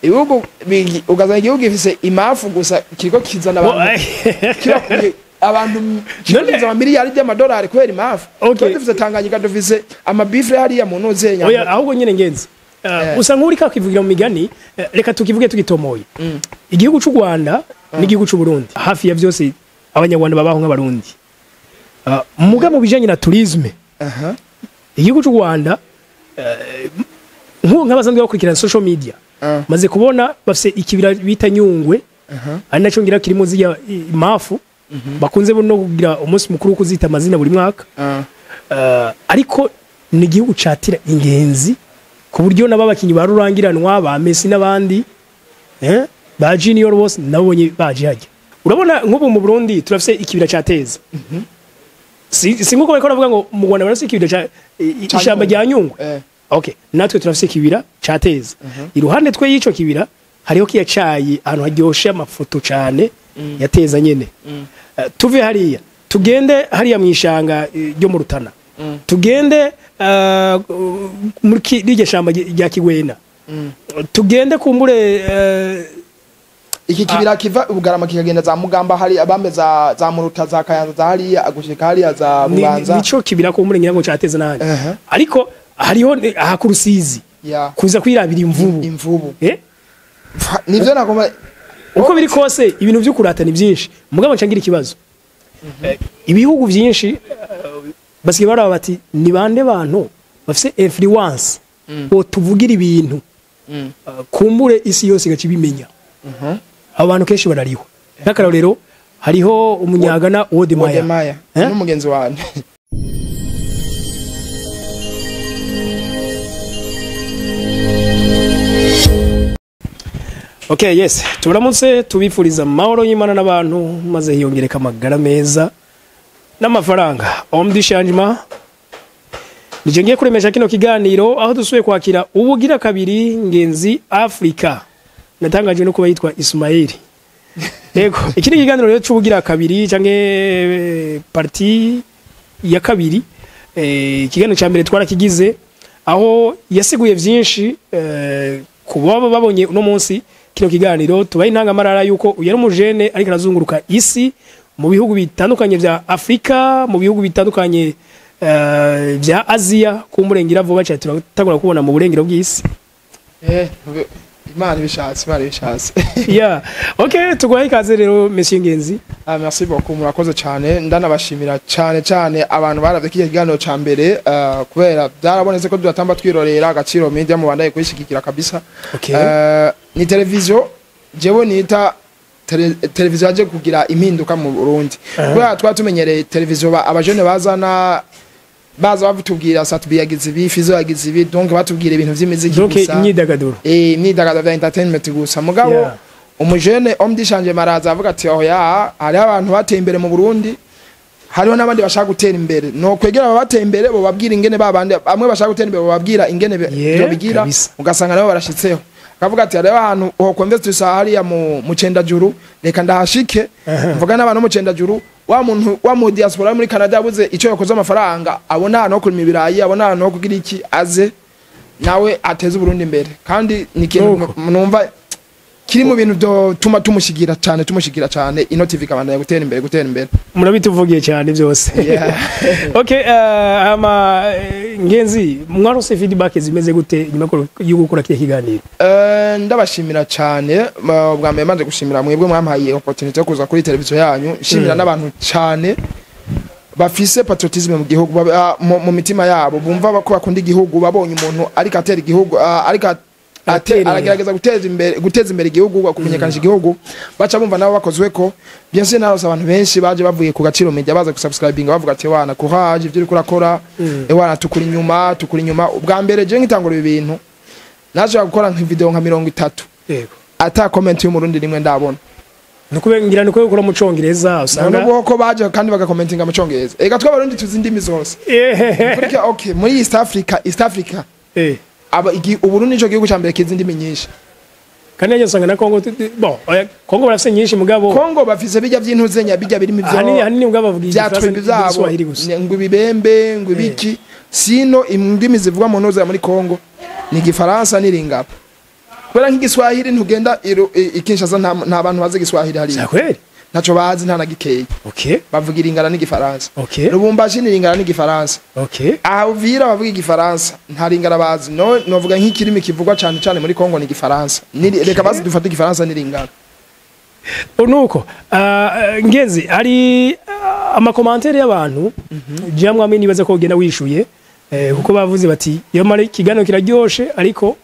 Ibihugu ugasanga igihugu gifise imafu gusa kiriko kizana abantu kirakuye abantu kirinjiza amamiliyari y'amadolari kubera imafu. Okay. Dufise Tanganyika, dufise amabifre hariya mu ntuze. Oya, ahubwo nyene ngenzi usa nk'uri kakwivugira mu migani, reka tukivuge tugitomoye. Igihugu c'u Rwanda n'igihugu c'u Burundi hafi ya vyose abanyarwanda babaho nk'abarundi. Muga mu bijanye na tourisme, igihugu c'u Rwanda, nk'abasanzwe bakurikirana social media, maze kubona bafise ikibira bita Nyungwe, ari naco ngira kirimo zirya imafu bakunze no kugira umunsi mukuru wo kuzita amazina buri mwaka. Ariko ni igihugu catira ingenzi ku buryo n'ababakinyi ba rurangiranwa ba Messi n'abandi, ba Junior bose nabonye baje hajya. Urabona nk'ubu mu Burundi turafise ikibira ca Teza. Si nkuko bariko baravuga ngo mu Rwanda barafise ikibira ca ishamba rya Nyungwe. Okay, natwe turafise ikibira ca Teza. Iruhande twe y'ico kibira hariho kiya cayi, ahantu haryoshe amafoto cane ya Teza nyene. Tuve hariya tugende hariya mwishanga ryo mu Rutana, tugende muri rirya shamba rya Kigwena, tugende kumbure Iki kibira kiva Ubugarama kikagenda za Mugamba, hari abambe za Muruta, za Kayanza, za hariya gushika hariya za Bubanza. Nico kibira kumbure ngira ngo cateza nani. Ariko hariho aha ku Rusizi kuza kwirabira imvubu. Imvubu. Nivyo nagomba. Uko biri kose ibintu vyo kurata ni byinshi, mugabo ncangira ikibazo. Ibihugu byinshi basigaye baraba bati ni bande bantu bafise influence bo tuvugira ibintu, kumbure isi yose igaca ibimenya. Abo bantu kenshi barariho. Nk'akarorero hariho umunyagana Wodemaya n'umugenzi wanje. Okay, yes, turamutse tubifuriza amahoro y'Imana n'abantu, maze hiyongereka amagara meza n'amafaranga. Homme du changement nije ngiye kuremesha kino kiganiro aho dusuye kwakira ubugira kabiri Ngenzi Africa. Natangaje no kuba yitwa Ismail. Yego, iki ni kiganiro rero c'ubugira kabiri canke partie ya kabiri. Ikiganiro ca mbere twarakigize aho yasiguye vyinshi kuba babonye uno munsi kino kiganiro tubaye intangamarara yuko uyu ari umujene ariko arazunguruka isi mu bihugu bitandukanye vya Afrika, mu bihugu bitandukanye vya Aziya, kumurengera vuba cyane turatangura kubona mu burengero bw'isi. Imana ibishatse, Imana ibishatse. Yeah. Okay, tuguhaye ikaze rero Monsieur Ngenzi. Merci beaucoup, murakoze cyane. Ndanabashimira cyane cyane abantu baravye kiki kiganiro ca mbere, kubera byarabonetse ko tudatamba twirorera Agaciro Media, mubandaye kuyishigikira kabisa. Okay. Ni televiziyo jewe nita televiziyo yaje kugira impinduka mu Burundi. Kubera twatumenyereye televiziyo abajene bazana baza batubwira Satubi yagize ibi, Fizo yagize ibi, donc batubwira ibintu vy'imiziki gusa. Donc imyidagaduro. Imyidagaduro vya entertainment gusa. Mugabo umujene homme du changement araza avuga ati oh ya, hariho abantu bateye imbere mu Burundi, hariho n'abandi bashaka gutera imbere. No kwegera aba bateye imbere bo babwira ingene babandi amwe bashaka gutera imbere bo babwira ingene bigira, ugasanga nabo barashitseho. Akavuga ati hariho ahantu ho kwemvestisa hariya mu Cendajuru, reka ndahashike mvuga n'abantu mu Cendajuru. Wa muntu wa mu diaspora muri Canada yabuze ico yakoze amafaranga, abona ahantu ho kurima ibirayi, abona ahantu ho kugira iki, aze nawe ateze Uburundi imbere. Kandi ni ikintu numva kiri mu bintu byo tuma tumushigira cyane, tumushigira cyane ino TV kabandanya gutera imbere, gutera imbere. Murabituvugiye cyane byose. Okay, ama Ngenzi, mwarose feedback zimeze gute nyuma yo gukora kile kiganiro? Ndabashimira cyane. Ubwa mbere manje gushimira mwebwe mwampaye opportunity yo kuza kuri televiziyo yanyu. Shimira n'abantu cyane bafise patriotisme mu gihugu, mu mitima yabo, bumva ko bakunda igihugu, babonye umuntu ariko atera igihugu, ariko aragerageza guteza imbere igihugu, kumenyekanisha igihugu, baca bumva nabo bakozwe ko. Bien sûr narose abantu benshi baje bavuye ku Gaciro Media baza gusubscribinga bavuga ati wana courage ibyo uriko urakora, ewana tukuri inyuma, tukuri inyuma. Ubwa mbere je nkitangura ibi bintu naje gukora nka video nka 30. Yego. Ata comment y'umurundi rimwe ndabona. Nukube ngira nuko gukora mu Congereza usanga nubwo ko baje kandi bagakomentinga mu Congereza. Ega twabarundi tuzi indimi zose. Kurika okay muri East Africa, East Africa. Aba Uburundi nico gihugu ca mbere kizi indimi nyinshi. Kandi nayo usanga na Kongo, bon, Kongo barafise nyinshi mugabo. Kongo bafise bijya by'intuzenya bijya birimo ivyo. Hanini mugabo bavuga igifaransa n'Igiswahili gusa. Ngo ibibembe, ngo ibiki. Sino indimi zivugwa mu ntuza muri Kongo ni Igifaransa n'iringapa. Kubera nk'igiswahili ntugenda i Kinshasa, nta bantu bazi igiswahili hariya. Sakweli. Ntaco bazi, nta na gikeya. Bavuga iringana n'igifaransa. Lubumbashi ni iringana n'igifaransa. Aha Uvira bavuga igifaransa, nta ringana bazi. No novuga nk'ikirimi kivugwa cane cane muri Kongo ni igifaransa. Reka bazi dufate igifaransa n'iringana. Nuko Ngenzi, hari ama commentaires y'abantu jamwe amwe nibaza ko ugenda wishuye, kuko bavuze bati iyo mara ikiganiro kiraryoshe, ariko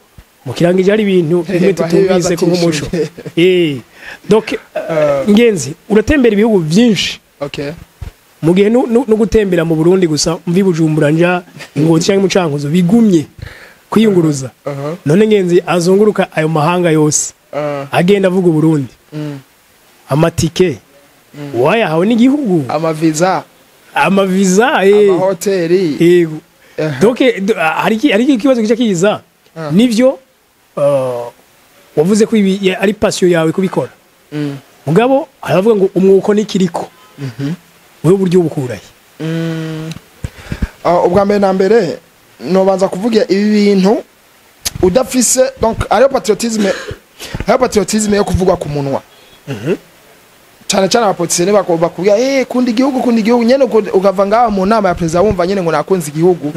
mukirangije hari ibintu bimwe tutumvise ko nk'umuco. Donc Ngenzi, uratembera ibihugu byinshi. Mu gihe no gutembera mu Burundi gusa, mvi Bujumbura nja Ngozi cyangwa Mucankuzo, bigumye kwiyunguruza. None Ngenzi azunguruka ayo mahanga yose, agenda avuga Burundi, amatike wayahawe n'igihugu? Amaviza? Amaviza. Amahoteli? Yego. Donc hari ikibazo gica kiza. Nivyo, wavuze ko ibi ari passion yawe kubikora. Mugabo aravuga ngo umwuko nikiriko. Wewe buryo bukurahe? Ubwa mbere na mbere nobanza kuvuga ibi bintu udafise, donc ariyo patriotisme, ariyo patriotisme yo kuvugwa ku munwa. Cyane cyane abapoliticiens bakubwira kunda igihugu, kunda igihugu nyene, ukava ngaho mu nama ya president wumva nyene ngo nakunze igihugu.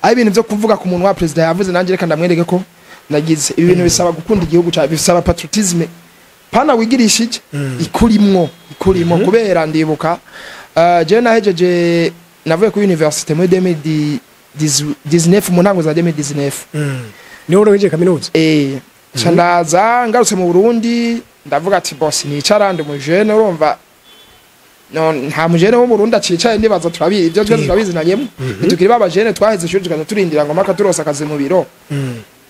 Ari ibintu byo kuvuga ku munwa, president yavuze, nanjye reka ndamwereke ko nagize. Ibi bintu bisaba gukunda igihugu cyane, bisaba patriotisme pana wigirishije, ikurimwo, ikurimwo. Kubera ndibuka je nahejeje, navuye ku université muri 2019, mu ntango za 2019. Niho uroheje kaminuza? Ca ndaza ngarutse mu Burundi, ndavuga ati boss, nicara ndi mujene, urumva no nta mujene wo mu Burundi acicaye, ndibaza turabizi ibyo twese, turabizi nanyemwe ntitukiri babajene twaheze ishuri tukaza turindira ngo maka turose akazi mu biro.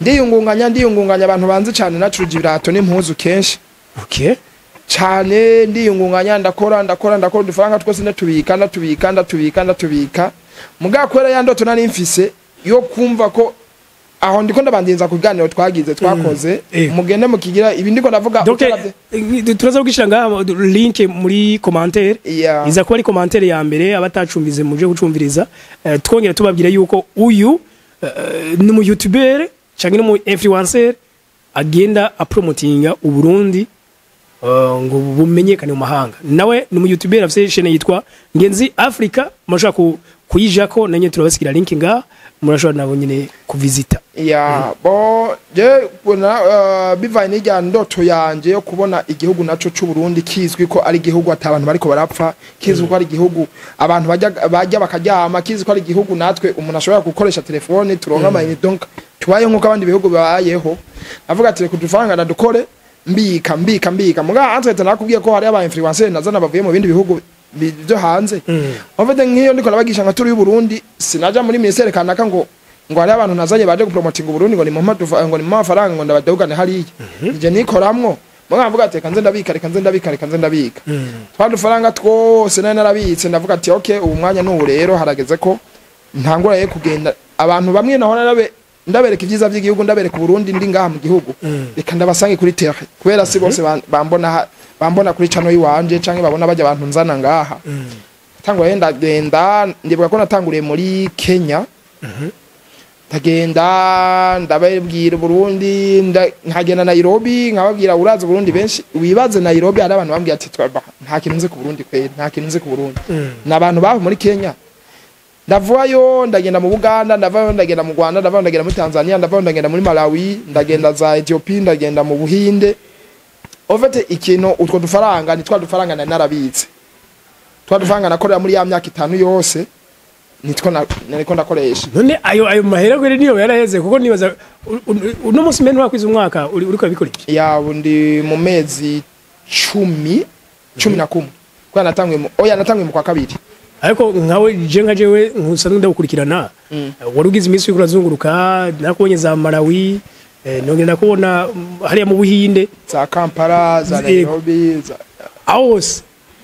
Ndiyungunganya, ndiyungunganya, abantu banzi cyane nacuruje ibirato n'impuzu kenshi cyane. Ndiyungunganya, ndakora, ndakora, ndakora, udufaranga twose ndatubika, ndatubika, ndatubika, ndatubika. Mugabo kubera ya ndoto nari mfise yo kumva ko aho ndiko ndabandinza ku biganiro twagize, twakoze, mugende mukigira ibi ndiko ndavuga. Donc turaza kugishira ngaha link muri commentaire. Iza kuba ari commentaire ya mbere, abatacumvize muje gucumviriza. Twongera tubabwira yuko uyu ni mu youtuber cyangwa ni mu influencer agenda apromotinga Uburundi ngo bumenyekane mu mahanga. Nawe ni mu youtuber afise chaîne yitwa Ngenzi Africa, murashobora kuyijako, nanye turabasigira link ngaha, murashobora nabo nyine kuvisita. Ya, bo je kubona bivanye n'irya ndoto yanje yo kubona igihugu naco c'u Burundi kizwi ko ari igihugu ata abantu bariko barapfa, kizwi ko ari igihugu abantu bajya bakaryama, kizwi ko ari igihugu natwe umuntu ashobora gukoresha telefone, turonka ama unité, donc tubaye nk'uko abandi bihugu babayeho. Avuga ati reka udufaranga ndadukore, mbika, mbika, mbika. Muga entre nakubwiye ko hari aba influencer nazana bavuye mu bindi bihugu byo hanze. En fait, nk'iyo ndiko nabagisha nka tour y'u Burundi, sinaja muri ministère kanaka ngo hari abantu nazanye baje gupromotinga Burundi, ngo ni mu ngo ni mu mafaranga, ngo ndabadugane hariya. Ije nikoramwo. Muga mvuga ati reka nze ndabika, reka nze ndabika, reka nze ndabika. Twa dufaranga twose nari narabitse, ndavuga ati okay, ubu mwanya n'ubu rero harageze ko ntangura ye kugenda. Abantu bamwe naho narabe ndabereka ibyiza by'igihugu, ndabereka Burundi ndi ngaha mu gihugu, reka ndabasange kuri terre, kubera si bose bambona kuri channel yiwanje canke babona bajya abantu nzana ngaha. Tangura rero ndagenda, ndibuka ko natanguriye muri Kenya, ndagenda ndababwira Burundi, nkagenda Nairobi nkababwira uraza Burundi. Benshi wibaze Nairobi hari abantu bambwiye ati nta kintu nzi ku Burundi kweri, nta kintu nzi ku Burundi. Ni abantu babo muri Kenya. Ndavayo ndagenda mu Buganda, ndavayo ndagenda mu Rwanda, ndavayo ndagenda muri Tanzania, ndavayo ndagenda muri Malawi, ndagenda za Ethiopia, ndagenda mu Buhinde. En fait, ikintu utwo dufaranga ni twa dufaranga nari narabitse, twa dufaranga nakorera muri ya myaka 5 yose, nitwo nariko ndakoresha. None ayo mahera kweri niyo yaraheze? Kuko nibaza uno munsi mbere ntiwakwiza umwaka uriko urabikora ibyo. Ya, ndi mu mezi 10, 11, kubera natanguye mu, oya, natanguye mu kwa kabiri. Ariko nkawe, je nka jewe nkusanzwe ndagukurikirana, wari ugize iminsi uriko urazunguruka, nakubonye za Malawi, nongera nakubona hariya mu Buhinde. Za Kampala, za Nairobi, za Aho hose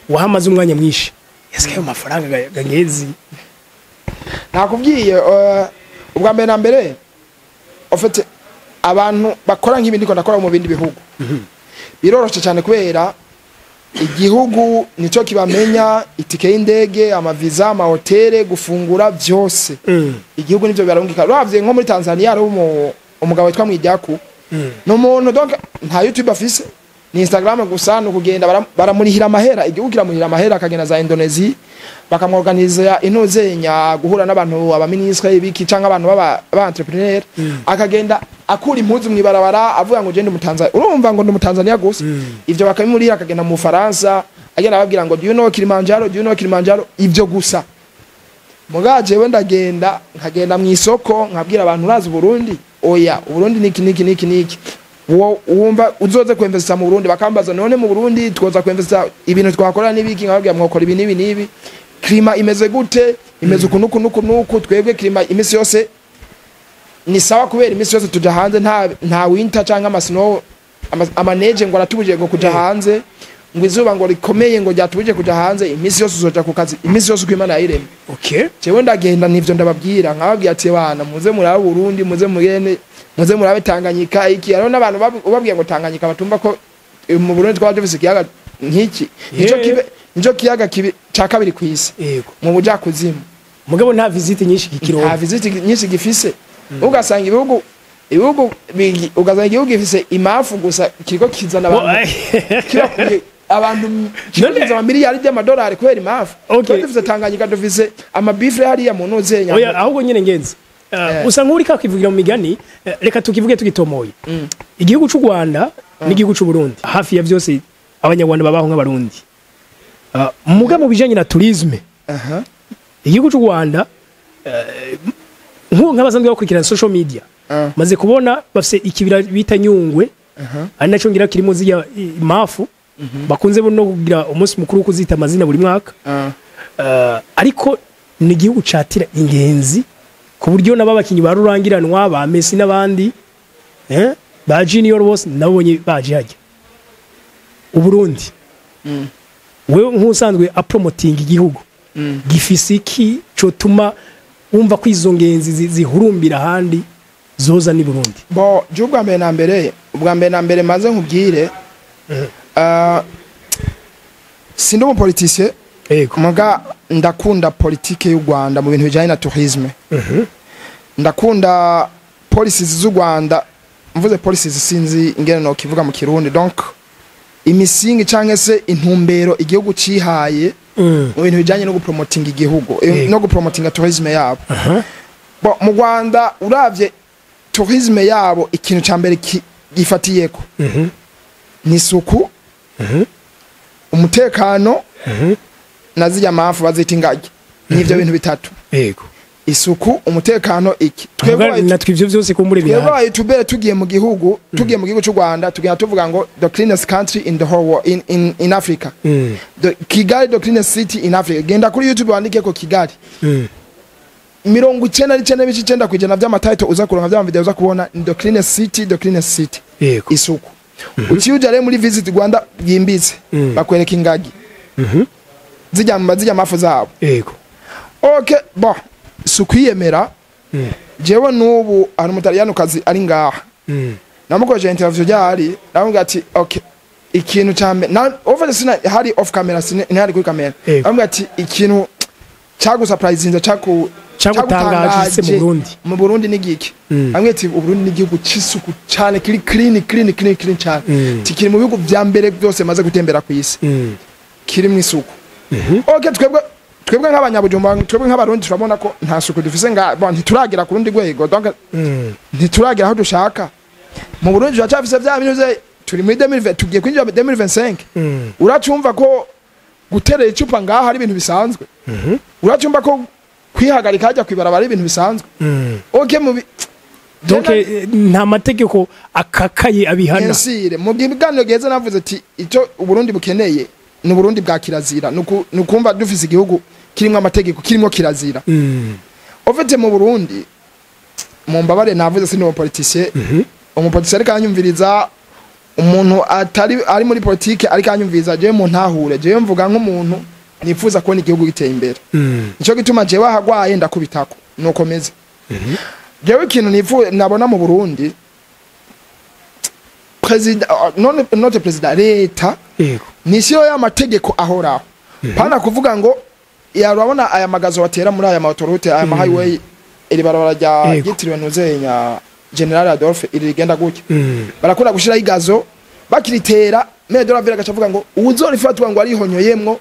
wahamaze umwanya mwinshi. Ese ayo mafaranga gangezi? Nakubwiye, ubwa mbere na mbere, en fait, abantu bakora nk'ibi ndiko ndakora mu bindi bihugu biroroshe cyane, kubera igihugu nico kibamenya itike y'indege, amaviza, amahoteli, gufungura, byose. Igihugu nivyo bibarungika. Uravye nko muri Tanzania hari umugabo witwa Mwijaku. Ni umuntu, donc nta YouTube afise, ni Instagram gusa. Ni ukugenda baramurihira amahera, igihugu kiramurihira amahera, akagenda za Indonesia, bakamworganiza intuzenya guhura n'abantu, abaministre ibiki, canke abantu baba entrepreneur, akagenda akura impuzu mw'ibarabara avuga ngo je ndi Umutanzania, urumva, ngo ndi Umutanzania gusa. Ivyo bakabimurihira, akagenda mu Faransa, agenda ababwira ngo "Do you know Kilimanjaro? Do you know Kilimanjaro?" Ivyo gusa. Muga jewe ndagenda, nkagenda mu isoko, nkabwira abantu: "Urazi Burundi? Oya, Uburundi niki niki niki niki. Wo wumva uzoze kwemvesa mu Burundi?" Bakambaza: "None mu Burundi twoza kwemvesa, ibintu twakora nibiki?" Nkababwira: "Mwokora ibi nibi nibi. Climat imeze gute? Imeze uku nuku nuku nuku. Twebwe climat imisi yose ni sawa, kubera imisi yose tuja hanze, nta winter canke ama snow, ama neige ngo aratubujije ngo kuja hanze, ngo izuba ngo rikomeye ngo ryatubujije kuja hanze. Imisi yose uzoja ku kazi, imisi yose uko Imana yayiremye." Jewe ndagenda, nivyo ndababwira, nkababwira ati: "Bana, muze murabe Burundi, muze mugende, muze murabe Tanganyika." Iki, hariho n'abantu ubabwiye ngo Tanganyika batumva ko mu Burundi twaba dufise ikiyaga nk'iki, nico kibe nico kiyaga kibi ca kabiri kw'isi mu bujakuzimu. Mugabo nta visite nyinshi kikironka. Nta visite nyinshi gifise. Ugasanga ibihugu ugasanga igihugu gifise imafu gusa kiriko kizana abantu, kibakuye abantu, kibakuza amamiliyari y'amadolari kubera imafu. Twari dufise Tanganyika, dufise amabifre hariya mu ntuzenya. Oya, ahubwo nyene ngenzi, usa nk'uri kakwivugira mu migani. Reka tukivuge tugitomoye: igihugu c'u Rwanda n'igihugu c'u Burundi, hafi ya vyose Abanyarwanda babaho nk'Abarundi. Muga mu bijanye na tourisme, igihugu c'u Rwanda, nk'abasanzwe bakurikirana social media, maze kubona bafise ikibira bita Nyungwe, ari naco ngira kirimo zirya imafu bakunze no kugira umunsi mukuru wo kuzita amazina buri mwaka. Ariko ni igihugu catira ingenzi ku buryo n'ababakinyi ba rurangiranwa, ba Messi n'abandi, ba Junior bose nabonye baje hajya. Uburundi, wewe nk'usanzwe apromoting igihugu, gifise iki cotuma wumva ko izo ngenzi zihurumbira ahandi zoza ni Burundi? Bo je ubwa mbere na mbere maze nkubwire, sindi umupoliticien, muga ndakunda politike y'u Rwanda mu bintu bijanye na tourisme. Ndakunda policies z'u Rwanda. Mvuze policies, sinzi ingene no kivuga mu Kirundi, donc imisingi canke se intumbero igihugu cihaye mu bintu bijanye no gupromotinga igihugu, no gupromotinga tourisme yabo. Bo mu Rwanda, uravye tourisme yabo, ikintu ca mbere gifatiyeko ni isuku, umutekano na zirya mafu bazita ingagi. Nivyo bintu bitatu: isuku, umutekano, iki. Muga natwe ivyo vyose kumbure Twebwe bihari. Abayutubere tugiye mu gihugu cy'u Rwanda, tugenda tuvuga ngo the cleanest country in the whole world, in Africa, the Kigali, the cleanest city in Africa. Genda kuri YouTube wandike ko Kigali, 99.9% vy'amatitle uza kuronka, vy'ama video uza kubona ni the cleanest city, the cleanest city. Isuku. Uciye uja rero muri Visit Rwanda byimbitse, bakwereka ingagi, zijya mafu zabo. Okay, bon, si ukwiyemera. Jewe n'ubu hari Umutaliyanokazi ari ngaha, namukoresheje interview ryari, namubwira ati: "Okay, ikintu ca mbere na over sina hari off camera, sina ntihari kuri camera." Namubwira ati: "Ikintu cyagusurprisinze, cyaku Cyagutangaje se mu Burundi?" Mu Burundi ni giki? Namubwira ati: "Uburundi ni igihugu c'isuku cane, kiri clean, clean, clean, clean cane." Kiri mu bihugu vya mbere byose maze gutembera ku isi kiri mu isuku. Okay, twebwe nk'Abanyabujumba, twebwe nk'Abarundi, turabona ko nta suku dufise nga bon, ntituragera ku rundi rwego, donc ntituragera aho dushaka. Mu Burundi turacyafise vya bintu turi muri 2020, tugiye kwinjira mu 2025. Uracumva ko guterera icupa ngaha ari ibintu bisanzwe? Uracumva ko kwihagarika hajya kwibarabara ari ibintu bisanzwe? Okay, mu Donc nta mategeko akakaye abihana. Ensire mu biganiro giheze navuze ati icyo Uburundi bukeneye ni Uburundi bwa kirazira, ni ukumva dufise igihugu kirimwo amategeko, kirimwo kirazira. Ufite mu Burundi, mu mbabare, navuze sindi umupoliticien. Umupoliticien ariko aranyumviriza, umuntu atari ari muri politike ariko aranyumviriza, jewe mu ntahure, jewe mvuga nk'umuntu nifuza kubona igihugu giteye imbere. Nico gituma jewe ahagwaye ndakubitako nuko meze. Jewe ikintu nifu nabona mu Burundi, president, none note president, leta nishyiro y'amategeko ahoraho, pana kuvuga ngo yarabona aya magazo batera muri aya ma autoroute, aya ma highway, iri barabara rya ryitiriwe ntuzenya General Adolphe, iri rigenda gutya, barakunda gushiraho i gazon, bakiritera maire de la ville agaca avuga ngo uwuzorifatwa ngo arihonyoyemwo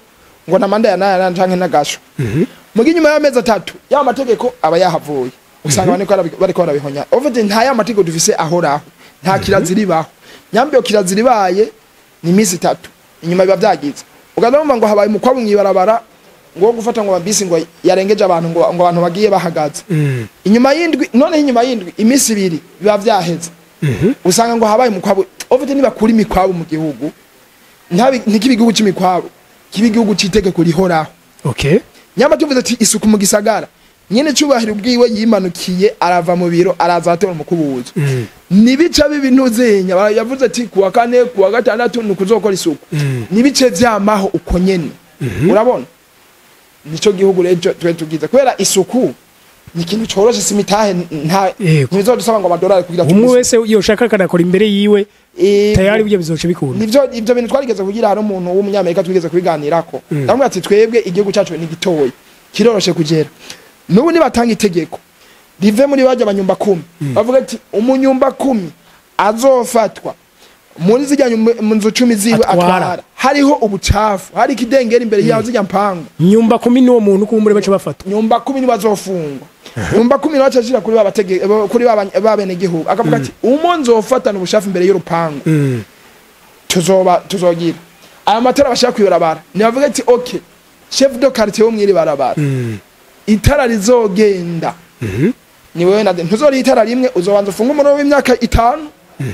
ngo namanda ya naya canke n'agasho. Muga inyuma y'amezi 3 ya mategeko aba yahavuye, usanga bariko barabihonya. En fait, nta ya mategeko dufise ahoraho, nta kirazira ibaho. Nyambi yo kirazira ibaye ni iminsi 3, inyuma biba vyagize. Ugaza wumva ngo habaye umukwabu mw'ibarabara, ngo wo gufata ngo amabisi ngo yarengeje abantu, ngo abantu bagiye bahagaze. Inyuma y'indwi, noneho inyuma y'indwi, iminsi 2 biba vyaheze, usanga ngo habaye umukwabu. En fait, nibakura imikwabu mu gihugu, ntikibe igihugu c'imikwabu, kibe igihugu c'itegeko rihoraho. Nyamba tuvuze ati isuku mu gisagara, nyene cubahiro ubwiwe yimanukiye, arava mu biro, araza atora umukubuzo, nibica bibintu zenya. Yavuze ati kuwa kane, kuwa gatandatu ni ukuzokora isuku, nibice vyamaho uko nyene. Urabona, nico gihugu rero twe tugize, kubera isuku ni ikintu coroshe, si imitahe, nta ntibizodusaba ngo amadolari kugira Umwe tugire. wese yoshaka akanakora imbere yiwe, tayari burya bizoca bikunda. Nivyo, ivyo bintu twarigeze kugira, hari umuntu w'umunyamerika twigeze kubiganirako, ndamubwira ati twebwe igihugu cacu ni gitoyi, kiroroshe kugera. N'ubu nibatanga itegeko rive muri bajya abanyumba kumi, bavuga ati umunyumba kumi azofatwa muri zirya mu nzu 10 ziwe Atwara. atwara hariho ubucafu, hari ikidengeri imbere yaho zirya mpangu. Nyumba kumi n'uwo muntu kumbure baca bafatwa. Nyumba kumi ntibazofungwa, nyumba kumi niwe acashira kuri babatege, kuri ba gihugu, akavuga ati umo nzofatana ubushafu imbere y'urupangu, tuzoba tuzogira aya matara bashaka kwibarabara. Nibavuga ati okay, chef de quartier wo mwiri barabara, itara rizogenda ni wewe na ntuzori itara rimwe, uzobanza ufunga umuriro w'imyaka 5,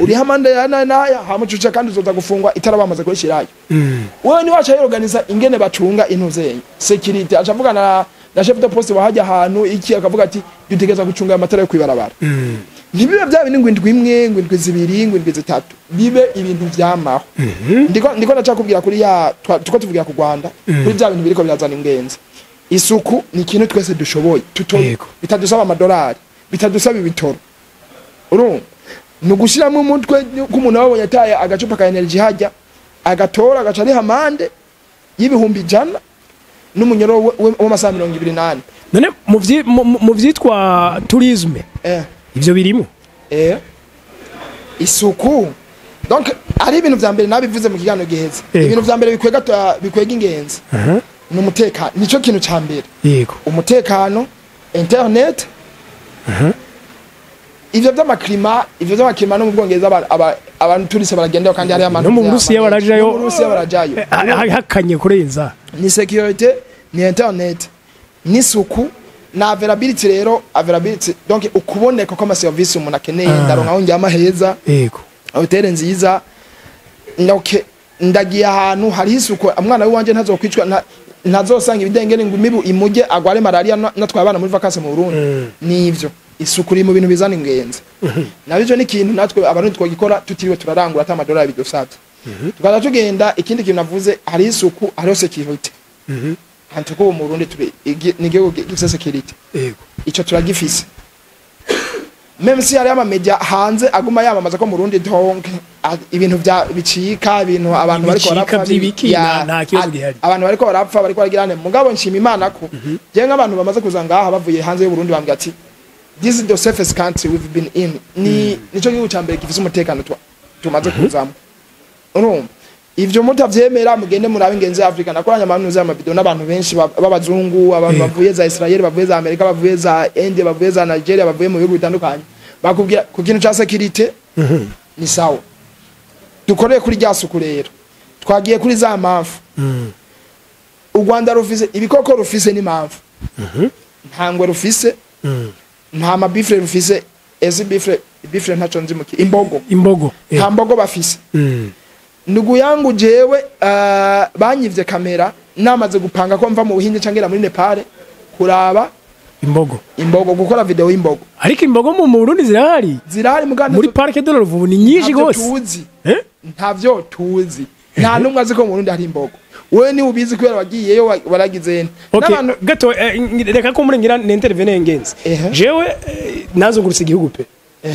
uriho amande ya naya naya, hamucuca, kandi uzoza gufungwa itara bamaze kurishirayo. Wewe ni wacha yorganiza ingene bacunga intuzenye security, aca avuga na chef de poste wahajya ahantu iki, akavuga ati dutegereza gucunga amatara yo kwibarabara. Ntibibe bya bindi ngo indwi imwe, ngo indwi zibiri, ngo indwi zitatu, bibe ibintu vyamaho. Ndiko ndacakubwira kuri ya tuko tuvugira ku Rwanda, kuri bya bintu biriko birazana ingenzi. Isuku ni ikintu twese dushoboye tuto, bitadusaba amadolari, bitadusaba ibitoro. Urumva, ni ugushiramo umutwe ko umuntu wabonye ataye agacupa ka energy hajya agatora, agaca ariha amande y'100,000 n'umunyoro w'amasaha 24. None mu vyitwa tourisme, ivyo birimo? Isuku, donc ari ibintu vya mbere nabivuze mu kiganiro giheze. Ibintu vya mbere bikwega ingenzi ni umutekano, nico kintu ca mbere. Umutekano, internet, ivyo vy'ama climat no mu Bwongereza abantu touristes baragendayo, kandi hariyo No mu Burusiya barajayo. No mu Burusiya barajayo. Hakanye kurenza. Ni security, ni internet, n'isuku na availability. Rero availability, donc ukuboneka kw'ama service umuntu akeneye. Ndaronka aho njyama heza, hoteli nziza, okay, ndagiye ahantu hariho isuku, umwana w'iwanje ntazokwicwa, ntazosanga ibidengeri ngo imibu imujye agware malaria natwaye abana muri vacances mu Burundi. Nivyo, isuku iri mu bintu bizana ingenzi. Nabyo ni ikintu natwe Abarundi twagikora tutiriwe turarangura ata amadolari bidusabye, tukaza tugenda. Ikindi kintu navuze, hari isuku, hariho security. Hantu ko mu Burundi turi ni igihugu gifise security. Ico turagifise, même si hariyo ama media hanze aguma yamamaza ko mu Burundi, donc ibintu vya bicika, ibintu abantu bariko Bicika barapfa vy'ibiki, nta kibazo gihari. Abantu bariko barapfa, bariko baragirane. Mugabo nshima Imana ko je nk'abantu bamaze kuza ngaha bavuye hanze y'u Burundi bambwira ati this is the safest country we've been in, ni nico gihugu ca mbere gifise umutekano tumaze kuzamo. Urumva, ivyo mutavyemera mugende murabe ingenzi ya Afrika. Nakoranye amanuza y'ama video n'abantu benshi b'abazungu, abantu bavuye za Israel, bavuye za Amerika, bavuye za India, bavuye za Nigeria, bavuye mu bihugu bitandukanye, bakubwira ku kintu ca security ni sawa. Dukoreye kuri rya suku rero, twagiye kuri za mpamvu. U Rwanda rufise ibikoko, rufise n'impamvu, nta ngwe rufise, nta ma buffle rufise. Ese buffle, buffle ntaco nzi muki imbogo. Imbogo. Nta mbogo bafise. Ndugu yangu, jewe banyivye kamera namaze gupanga ko mva mu Buhinde canke muri Nepal kuraba Imbogo. imbogo, gukora video y'imbogo. Ariko imbogo mu Burundi zirahari. Zirahari muganda. Muri Parc de la Ruvubu ni nyinshi Ntavyo gose. tuzi. Eh? Ntavyo tuzi, nta numwe azi ko mu Burundi hari imbogo. Wewe ni ubizi kubera wagiyeyo, waragize Okay, n'abantu. Gato, reka ko murengera n'intervene ngenzi. Jewe nazungurutse igihugu pe.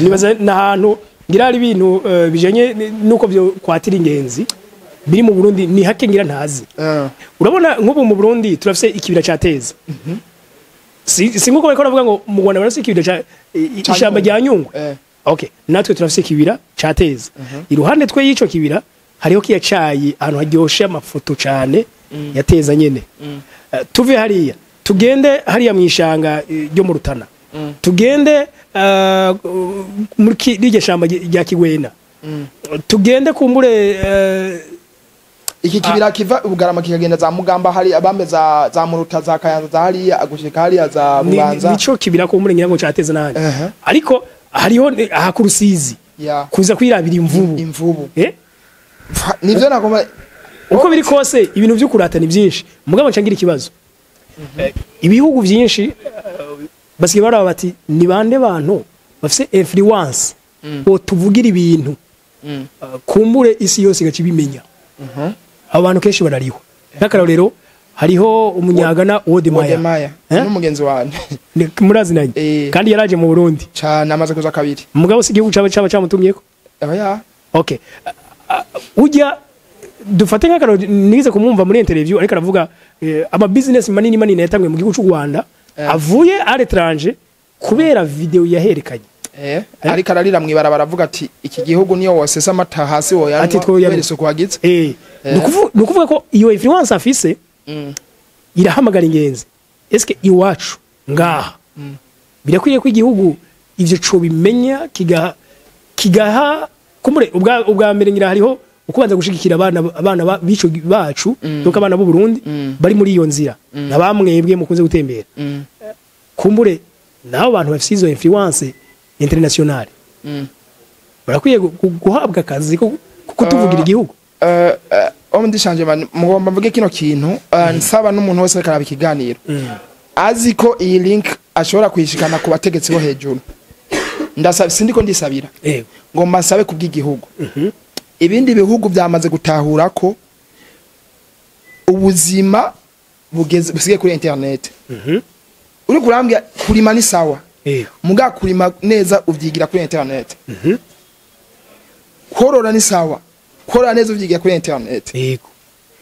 Nibaza n'ahantu ngira hari ibintu bijanye nuko byo kwatira ingenzi biri mu Burundi ni hake ngira ntazi. Urabona, nk'ubu mu Burundi turafise ikibira ca Teza. Si nkuko bariko baravuga ngo mu Rwanda barafise ikibira ca Ca ishamba Nyungwe. rya Nyungwe. Okay, natwe turafise kibira cateza. Iruhande twe y'ico kibira hariho kiya cayi, ahantu haryoshe amafoto cane yateza nyene. Tuve hariya tugende hariya mwishanga ryo mu Rutana, tugende muri rirya shamba rya Kigwena, tugende kumbure Iki kibira kiva Ubugarama kikagenda za Mugamba, hari abambe za Muruta, za Kayanza, za hariya gushika hariya za Bubanza. Nico kibira kumbure ngira ngo cateza nani. Ariko hariho aha ku Rusizi kuza kwirabira imvubu. Imvubu. Nivyo nagomba. Uko biri kose ibintu byo kurata ni byinshi, mugabo ncangira ikibazo. Ibihugu byinshi basigaye baraba bati ni bande bantu bafise influence bo tuvugira ibintu, kumbure isi yose igacibimenya. Abo bantu kenshi barariho. Nk'akarorero hariho umunyagana Wodemaya. Wodemaya n'umugenzi wanje. Murazinanye. Kandi yaraje mu Burundi. Cyane, amaze kuza kabiri. Mugabo si igihugu caba camutumyeko. Oya. Okay. Ujya dufate nk'akarorero nize kumwumva muri interview ariko aravuga ama business manini manini yatangiye mu gihugu cy'u Rwanda avuye à l'étranger kubera video yaherekanye. Ariko ararira mwibarabara avuga ati iki gihugu niyo wasesa amata hasi woyanywa kubera isuku wagize. Nukuvuga ko iyo influence afise irahamagara ingenzi. Eske iwacu ngaha birakwiye ko igihugu ivyo co bimenya kigaha kumure ubwa mbere ngira hariho ukubanza gushigikira abana bico bacu, donc abana b'u Burundi bari muri iyo nzira nabamwebwe mukunze gutembera. Kumbure nabo bantu bafise izo influence internationale barakwiye guhabwa akazi ko kutuvugira igihugu. Ndishanje mugomba mvuge kino kintu, nsaba n'umuntu wese ariko araba ikiganiro azi ko iyi link ashobora kuyishikana ku bategetsi bo hejuru. Ndasaba, sindiko ndisabira, ngomba nsabe kubw'igihugu. Ibindi bihugu byamaze gutahura ko ubuzima bugeze busigaye kuri internet. Uri kurambya kurima ni sawa, muga kurima neza uvyigira kuri internet. Korora ni sawa, korora neza uvyigira kuri internet. Yego,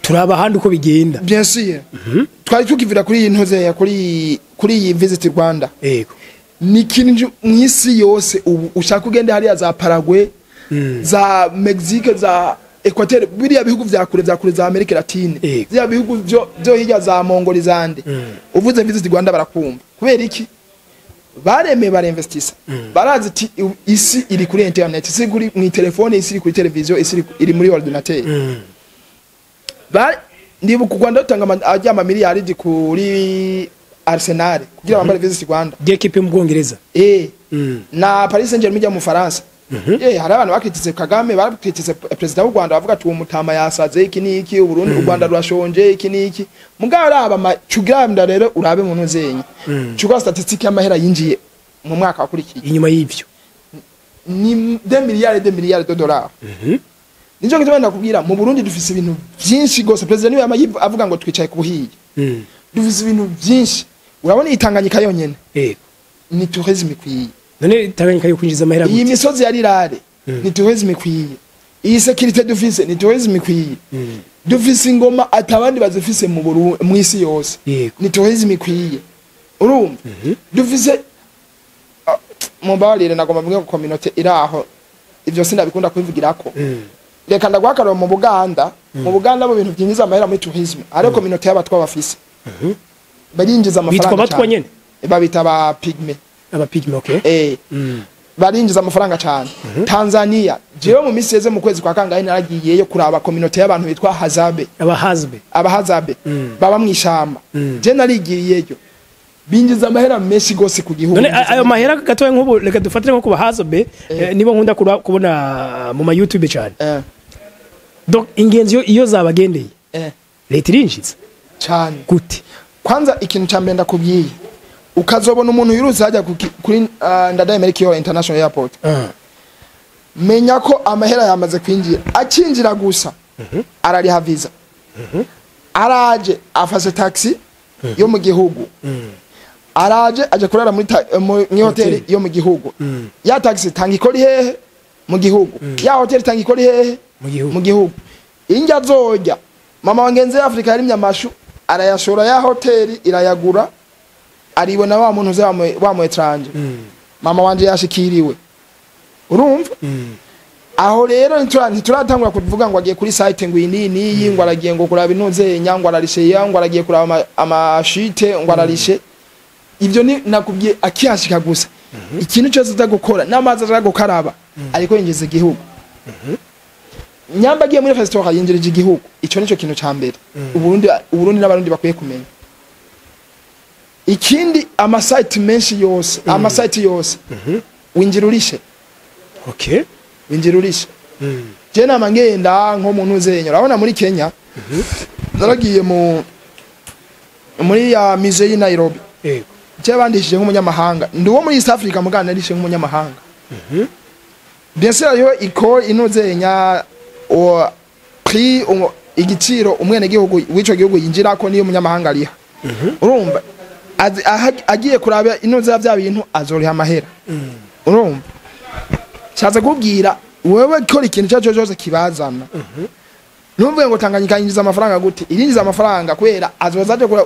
turaba handi uko bigenda. Bien sûr. Twari tukivira kuri iyi ntoze ya kuri iyi Visit Rwanda. Yego, ni kintu mwisi yose ubu ushaka ugende hariya za Paraguay, za Mexique, za Equateur, biriya bihugu vya kure za Amerika Latine, biriya bihugu byo hirya za Mongoli zande. Uvuze Visit Rwanda barakumva. Kubera iki? Baremeye barinvestisa. Barazi ati isi iri kuri internet, isi kuri mu telefone, isi iri kuri televiziyo, isi iri muri ordinateur. Ndibuka u Rwanda rutanga ajya ama miliyari kuri Arsenal kugira bambare Visit Rwanda. Equipe mu Bwongereza. Na Paris Saint-Germain ijya mu Faransa. Hari abantu bakritise Kagame, bakritise president w'u Rwanda bavuga ati uwo mutama yasaze iki niki, u Burundi u Rwanda rurashonje iki niki. Mugabo araba amacugiranda rero urabe mu ntuzenye. Cugwa statistique y'amahera yinjiye mu mwaka wakurikiye. Inyuma y'ivyo ni 2 milliards de milliards de dollars. Nico gituma ndakubwira mu Burundi dufise ibintu byinshi gose. President niwe avuga ngo twicaye ku buhiye. Dufise ibintu byinshi. Urabona itanganyika yonyene. Ni tourisme ikwiye. None Tanganyika yo kwinjiza amahera gute? Iyi misozi ya Rirare ni tourisme ikwiye. Iyi sécurité dufise ni tourisme ikwiye. Dufise ingoma atabandi bazifise mu Burundi mu isi yose. Ni tourisme ikwiye. Urumva? Dufise mumbabarire nagomba mvuge ko communauté iraho ivyo sindabikunda kubivugirako. Reka ndagwakarwa mu Buganda, mu Buganda bo bintu byinjiza amahera muri tourisme. Ariko communauté y'abatwa bafise. Barinjiza amafaranga. Bitwa batwa nyene? Babita ba pygme. Aba pygme, okay. Barinjiza amafaranga cyane. Tanzania, jewe mu misi yeze mu kwezi kwa kangahe naragiyeyo kuraba communauté y'abantu bitwa Hazabe. Abahazabe. Abahazabe. Baba mwishamba. Je narigiriyeyo. Binjiza amahera menshi gose ku gihugu. None ayo mahera gatoye nk'ubu reka dufatire nko kuba Hazabe, nibo nkunda kubona mu ma YouTube cyane. Donc ingenzi iyo zabagendeye. Leta irinjiza cyane. Gute? Kwanza ikintu ca mbere ndakubwiye. Ukazobona umuntu yiruza ajya kuri Ndadaye Melchior International Airport. Menya ko amahera yamaze kwinjira. Akinjira gusa. Arariha visa. Araje afashe taxi yo mu gihugu. Araje aje kurara muri hoteli yo mu gihugu. Ya taxi tanga ikori hehe mu gihugu. Ya hoteli tanga ikori hehe mu gihugu. Injya zojya. Mama wangenze Afrika yarimye amashu arayashora ya hoteli irayagura. Aribona wa muntu uze wa mu etranje. Mama wanje yashikiriwe. Urumva, aho rero ntituratangura kuvuga ngo agiye kuri site ngo iyi n'iyi n'iyi, ngo aragiye ngo kuraba intuze ngo ararishe ya, ngo aragiye kuraba amashite, ngo ararishe. Ibyo ni nakubwiye akihashika gusa. Ikintu cyose aza gukora n'amazi aza gukaraba, ariko yinjiza igihugu. Nyamba agiye muri restaurant, yinjirije igihugu. Ico nico kintu ca mbere Uburundi n'Abarundi bakwiye kumenya. Ikindi, amasite menshi yose, amasite yose winjira urishe. Winjira urishe. Je nama ngenda nko mu ntuzenya, urabona muri Kenya, naragiye muri ya musée y'i Nairobi. Je bandishije nk'umunyamahanga, ndi uwo muri East Africa, mugana narishe nk'umunyamahanga. Bien sûr, hariho iko inuzenya o prix, igiciro umwenegihugu w'ico gihugu yinjirako niyo umunyamahanga ariha. Urumva, agiye kuraba inoza bya bintu, azoriha amahera. Urumva, cyaza kubwira wewe kora ikintu cyaco cyose kibazana. Numvuge ngo Tanganyika yinjiza amafaranga gute? Irinjiza amafaranga kubera azoza aje kura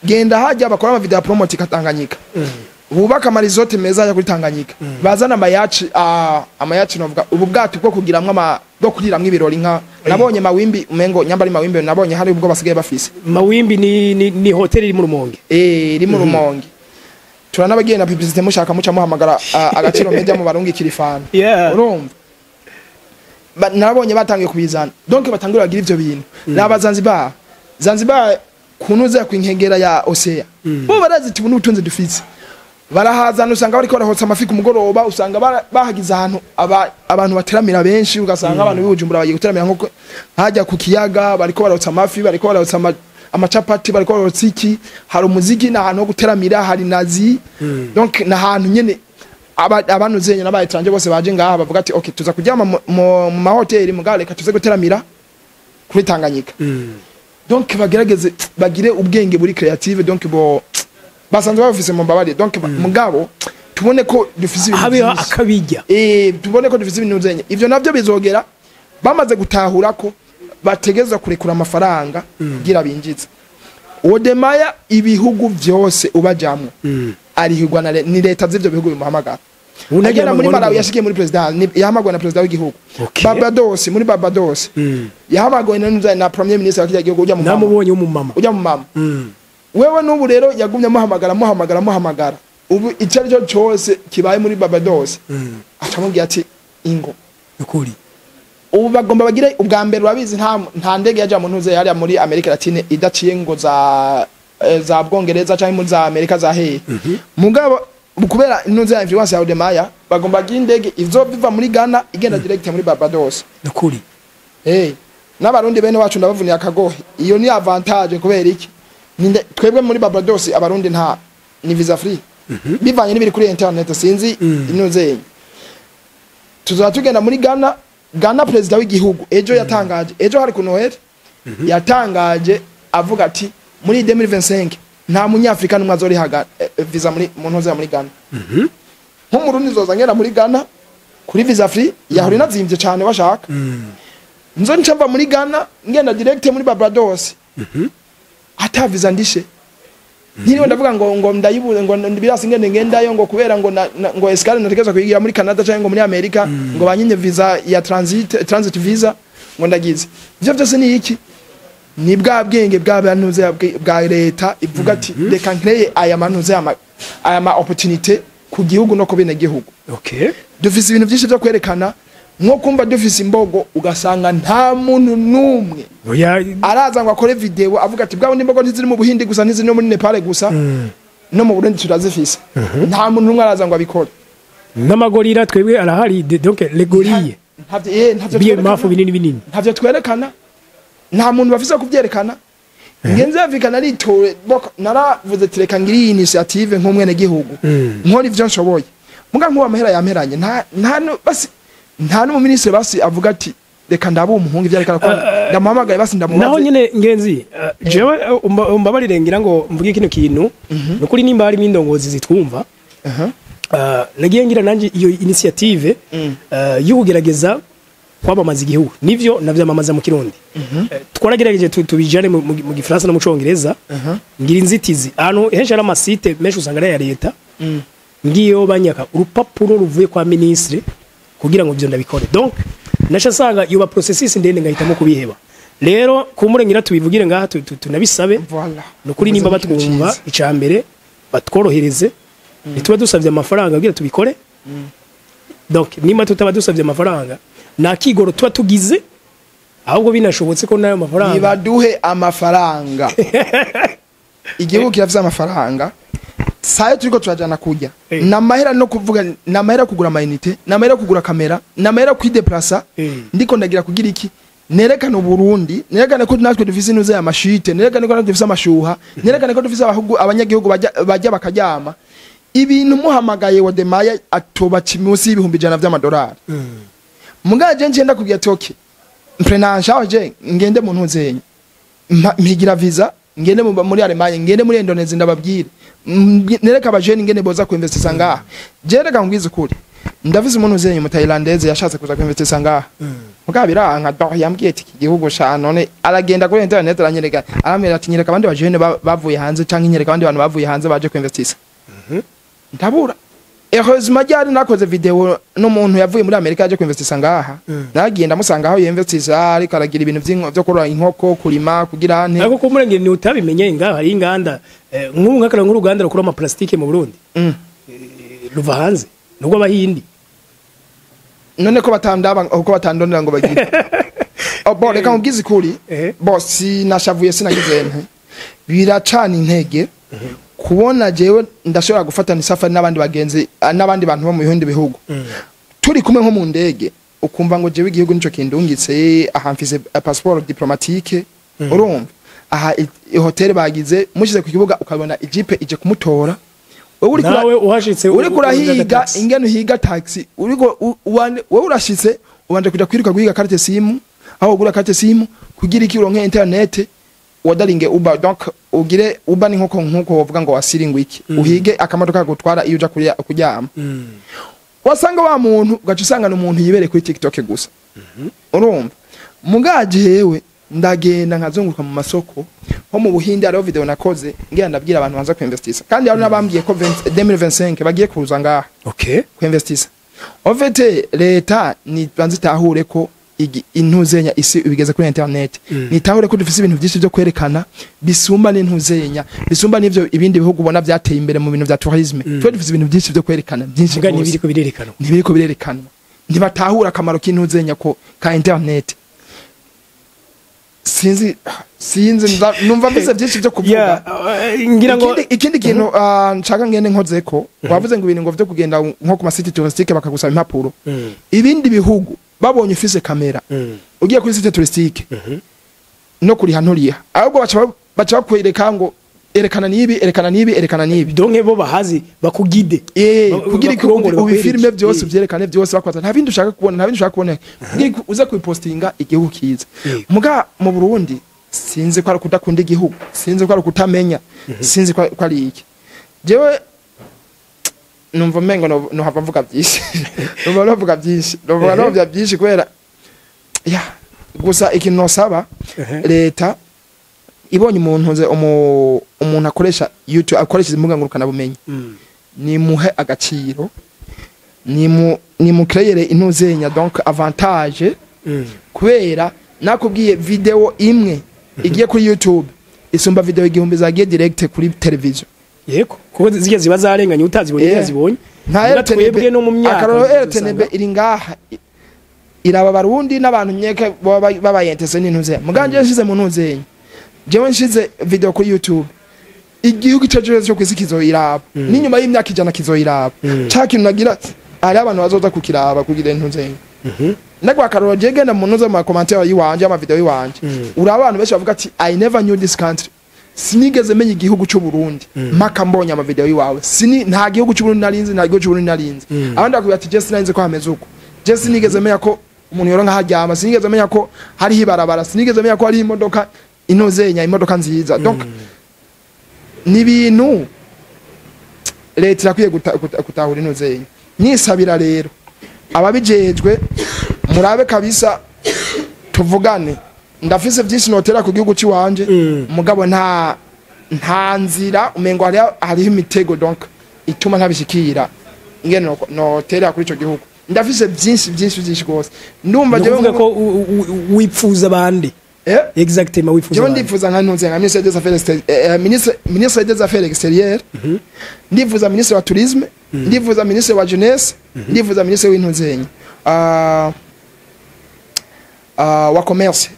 genda hajya bakora ama video promote ka Tanganyika, bubaka amaresort meza ya kuri Tanganyika, bazana amayacht, amayacht novuga ubu bwato bwo kugiramwo ama bwo kuriramwo ibirori, nka nabonye Mawimbi, umengo nyamba ari Mawimbi, nabonye hari ubwo basigaye bafise. Mawimbi ni hoteli iri mu Rumonge. Eh, iri mu Rumonge. Turanabagiye na publicité, mushaka muca muhamagara Agaciro Media mu barungikira ifana. Urumva, narabonye batangiye kubizana, donc batangiye bagira ivyo bintu. Naba Zanzibar, Zanzibar kunuza ku inkengera ya Osea, bo barazi ati ubu n'ubutunzi dufise, barahazana. Usanga bariko barahotsa amafi ku mugoroba, usanga bahagize ahantu abantu bateramira benshi, ugasanga abantu b'ibujumbura bagiye guteramira nko hajya ku kiyaga, bariko barotsa amafi, bariko barotsa amacapati, bariko barotsa iki, hari umuziki, ni ahantu ho guteramira, hari nazi. Donc ni ahantu nyene abantu zenye n'aba étranger bose baje ngaha bavuga ati: "Okay, tuza kuryama mu mahoteli, mugabo reka tuze guteramira kuri Tanganyika." Donc bagerageze bagire ubwenge buri creative, donc bo basanzwe babufise, mu mbabarire, donc mugabo tubone ko dufise ibintu habeho vyinshi. Akabijya. Eh, tubone ko dufise ibintu zenye. Ivyo navyo bizogera bamaze gutahura ko bategezwa kurekura amafaranga kugira binjize. Wodemaya ibihugu vyose ubajamwo arihirwa na ni leta z'ivyo bihugu bimuhamagara. Ubu agera muri ngo Malawi, yashikiye muri president, yahamagwe na president w'igihugu. Barbados, muri Barbados yahamagwe na premier ministre wa kirya gihugu, ujya mu mama. Namubonye w'umumama. Ujya mu mama. Wewe n'ubu rero yagumye amuhamagara, amuhamagara, amuhamagara. Ubu icyo ari cyo cyose kibaye muri Barbados, acamubwira ati: "Ingo." Ukuri. Ubu bagomba bagire ubwa mbere, urabizi, nta ndege yaja mu ntuze yariya muri Amerika Latine idaciye ngo za Bwongereza cyangwa muri za Amerika za hehe. Mugabo kubera intuze ya influence ya Odemaya, bagomba bagira indege izo biva muri Ghana igenda direct muri Barbados. Ukuri. Eh, n'Abarundi bene wacu ndabavuniye akagohe, iyo ni avantage. Kubera iki? Ninde twebwe muri Barbados Abarundi nta ni visa free, bivanye n'ibiri kuri internet, sinzi inuze. Tuzaba tugenda muri Ghana. Ghana, perezida w'igihugu ejo yatangaje, ejo hari ku Noheli, yatangaje avuga ati muri 2025 nta munyafrika n'umwe azorihaga visa muri mu ntuze muri Ghana. Nk'Umurundi nzoza ngenda muri Ghana kuri visa free, yahora inazimvye cyane bashaka. Nzo nca mva muri Ghana ngenda direct muri Barbados ata visa ndishe. Ntiriwe ndavuga ngo ndayibuze, ngo birasi ngende ngendayo, ngo kubera ngo ngo escale nategerezwa kuyigira muri Canada cyangwa ngo muri Amerika, ngo banyinye visa ya transit visa, ngo ndagize. Ivyo byose ni iki? Ni bwa bwenge bwa bantuze bwa leta ivuga ati: "Reka nkreye aya mantuze aya ma opportunité ku gihugu no ku bene gihugu." Dufise ibintu byinshi byo kwerekana, nko kumva dufise imbogo, ugasanga nta muntu n'umwe Oya. araza ngo akore video avuga ati: "Bwa bundi imbogo ntiziri mu Buhindi gusa, ntiziri no muri Nepal gusa, no mu Burundi turazifise." Nta muntu n'umwe araza ngo abikore. N'amagorira twebwe arahari, donc les gorilles. Ntavyo Biye twerekana. mafu binini binini. Ntavyo twerekana, nta muntu bafise kuvyerekana. Ngenzi Afrika naritore, naravuze ati: "Reka ngiri iyi initiative nk'umwene gihugu, nkora ivyo nshoboye." Muga nkuba amahera yamperanye, nta basi nta n'umuminisitiri basi avuga ati: "Reka ndabe umuhungu ivyo ariko arakora, ndamuhamagaye basi ndamubaze." Naho nyene Ngenzi, jewe umbabarire ngira ngo mvuge kino kintu, nukuri nimba harimo indongozi zitwumva, nagiye ngira nanje iyo initiative yo kugerageza kwamamaza igihugu, nivyo navyamamaza mu Kirundi. Twaragerageje tubijane mu Gifaransa no mu Congereza, ngira inzitizi ahantu henshi hari amasite menshi usanga ari aya leta, ngiyo banyaka urupapuro ruvuye kwa ministre. Kugira ngo ivyo ndabikore, donc naca nsanga yoba processus ndende, ngahitamo kubiheba. Rero kumurengera tubivugire ngaha, tunabisabe. Voilà. Nukuri nimba Uvuze n'ikintu batwumva, ciza. Icya mbere batworohereze, ntituba dusabye amafaranga kugira tubikore. Donc nimba tutaba dusabye amafaranga, nta kigoro tuba tugize, ahubwo binashobotse ko n'ayo mafaranga Nibaduhe amafaranga. Igihugu kirafise amafaranga, sayo turiko turajana kurya. Namahera no kuvuga, namahera kugura ama unités, namahera kugura kamera, namahera kwideplasa. Ndiko ndagira kugira iki? Nerekane Uburundi, nerekane ko natwe dufise inuze ya mashite, nerekane ko natwe dufise amashuha, nerekane ko dufise abanyagihugu bajya bakaryama. Ibintu muhamagaye Wodemaya atoba munsi y'100,000 vy'amadolari. Mugaje nje ndakubwira ati okay, mprenanja je ngende mu ntuzenye, mpigira visa, ngende muri Allemagne, ngende muri Indonesia, ndababwire, nereka abajene ngende boza kuinvestisa ngaha. Je reka ngwize ukuri, ndafise umuntu uzenye mu Thailandese yashatse kuza kuinvestisa ngaha, mugabo biranka. Do yambwiye ati iki gihugu sha. None aragenda kuri internet aranyereka, arambwira ati nyereka abandi bajene bavuye hanze, canke nyereka abandi bantu bavuye hanze baje kuinvestisa. Ndabura. Heureusement ryari nakoze video n'umuntu yavuye muri Amerika yaje kuinvestisa ngaha. Nagiye ndamusanga aho yinvestisa, ariko aragira ibintu vyo korora inkoko, kurima, kugira ante. Ariko kumurengera ni utabimenye, ngaha hari inganda, nk'ubu nk'akara nk'uruganda rukora ama plastique mu Burundi, ruva hanze nubwo abahindi. None ko batandaba, uko batandondera ngo bagire. Oh, bon, reka nkubwize ukuri. Bo sinashavuye, sinagize nte, biracana intege kubona jewe ndashobora gufatana isafari n'abandi bagenzi, n'abandi bantu bo mu bindi bihugu, turi kumwe nko mu ndege, ukumva ngo jewe igihugu nico kindungitse aha, mfise passeport diplomatique. Urumva aha hotel bagize mushize ku kibuga, ukabona ijipe ije kumutora. Wewe uri Nawe uhashitse uriko urahiga taxi. Ingene uhiga taxi, uriko wewe urashitse, ubanje kuja kwiruka guhiga carte SIM, aho ugura carte SIM kugira iki? Uronke internet, wadaringe Uber. Donc ugire Uber ni nkuko wovuga ngo wasiringwe iki, uhige akamodoka gutwara iyo uja kuryama. Wasanga wa muntu, ugaca usanga n'umuntu yibereye kuri TikTok gusa. Urumva mugaje hewe ndagenda nkazunguruka mu masoko nko mu Buhinde. Hariho video nakoze ngira ndabwira abantu banza kuinvestisa, kandi hari n'abambwiye ko 20 2025 bagiye kuza ngaha kuinvestisa. En fait leta ni banze itahure ko intuzenya isi ibigeze kuri internet, nitahure ko dufise ibintu byinshi byo kwerekana bisumba n'intuzenya, bisumba n'ivyo ibindi bihugu ubona byateye imbere mu bintu vya tourisme. Twe dufise ibintu byinshi byo kwerekana, byinshi Muga gose. Ntibiriko birerekanwa. Ntibiriko birerekanwa, ntibatahura akamaro k'intuzenya ko ka internet. Sinzi, numva mfise byinshi byo kuvuga. Yeah, ngira ngo Ikindi kintu nshaka ngende nkozeko, wavuze ngo ibintu ngo vyo kugenda nko ku ma sites touristiques bakagusaba impapuro. Ibindi bihugu babonye ufise kamera, ugiye kuri site touristique, no kuriha nturiha, ahubwo baca bakwereka ngo erekana nibi, erekana nibi, erekana nibi. Donc bo bahazi bakugide. Kugira Bakurongore, ubifilme bakwereke. byose, uvyerekane byose, bakwaza nta bindi ushaka kubona, nta bindi ushaka kubona, kugira uze kubipostinga igihugu kiza. Muga mu Burundi sinzi ko ari kudakunda igihugu, sinzi ko ari kutamenya, sinzi ko ari iki. Jewe numva mengo no hava mvuga byinshi, numva novuga byinshi, numva novuga byinshi kubera ya gusa ikintu nosaba leta, ibonye umuntu nze umuntu akoresha YouTube, akoresha imbuga ngurukana bumenyi, nimuhe agaciro, nimukreyere intuzenya, donc avantage, kubera nakubwiye video imwe igiye kuri YouTube isumba video 1000 zagiye direct kuri television. Yego, kuko zijya ziba zarenganye utazibonye, yazibonye. Nka Muga RTNB, twebwe no mu myaka akaroro tuzosanga- RTNB iri ngaha iraba Barundi n'abantu nyeke baba babayentese n'intuzenya. Muganje nshize mu ntuzenya, jewe nshize video kuri YouTube, igihugu ico cyose cyo kwisi kizoyiraba, n'inyuma y'imyaka 100 kizoyiraba. Ca kintu nagira, hari abantu bazoza kukiraba kugira intuzenya. Ndagwa akaroro, je genda mu ntuze mu ma commentaires yiwanje, ama video yiwanje, uraba abantu benshi bavuga ati "I never knew this country, sinigeze menya igihugu cy'u Burundi mpaka mbonye ama video yiwawe, sini nta gihugu cy'u Burundi narinzi, nta gihugu cy'u Burundi narinzi." Abandi bakubwira ati "Je sinarinzi ko hameze uko, je sinigeze menya ko umuntu yoronka haryama, sinigeze menya ko hariho ibarabara, sinigeze menya ko hariho imodoka inozenya, imodoka nziza." Donc ni ibintu leta irakwiye gutahura inozenya. Nisabira rero ababijejwe, murabe kabisa tuvugane. Ndafise byinshi notera ku gihugu ciwanje, mugabo nta nzira, umengo hariho imitego donc ituma ntabishikira ingene notera kuri ico gihugu. Ndafise byinshi byinshi byinshi rwose, ndumva Ni jewe ukuvuga ko wipfuza abandi? Eh? Exactement, wifuza Jewe abandi. ndifuza nka ntuze nka ministre des affaires ministre des affaires extérieures, ndifuza ministre wa tourisme, ndifuza ministre wa jeunesse, ndifuza ministre w'intuzenye wa commerce.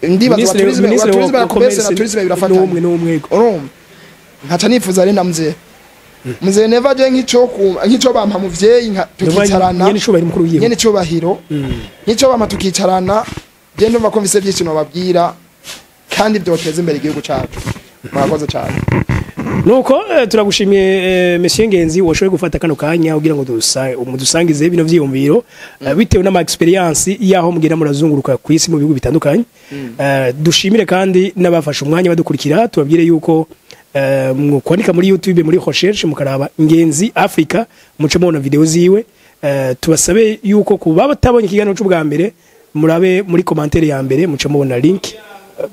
Ndibaza wa tourisme, wa tourisme na commerce na tourisme birafatanye. N'umwe n'umwe. Urumva, nkaca nifuza rero na mzee Neva, je nk'ico bampa muvyeyi nka tukicarana. Nyene icubahiro umukuru w'igihugu. Nyene icubahiro, nk'ico bampa tukicarana, je ndumva ko mfise byinshi nobabwira kandi byoteza imbere igihugu cacu. Murakoze cyane. Nuko turagushimiye, Monsieur Ngenzi, washoboye gufata kano kanya kugira ngo mudusangize bino vyiyumviro bitewe n'ama experience yaho mugenda murazunguruka ku isi mu bihugu bitandukanye. Dushimire kandi n'abafashe umwanya badukurikira. Tubabwire yuko kwandika muri YouTube, muri recherche, mukaraba Ngenzi Africa, muce mubona video ziwe. Tubasabe yuko kuba batabonye ikiganiro c'ubwa mbere, murabe muri commentaire ya mbere, muce mubona link,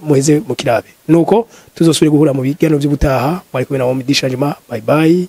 muheze mukirabe. Nuko tuzosubire guhura mu biganiro by'ubutaha. Mwari kumwe na Omidi Shanjima. Bye bye.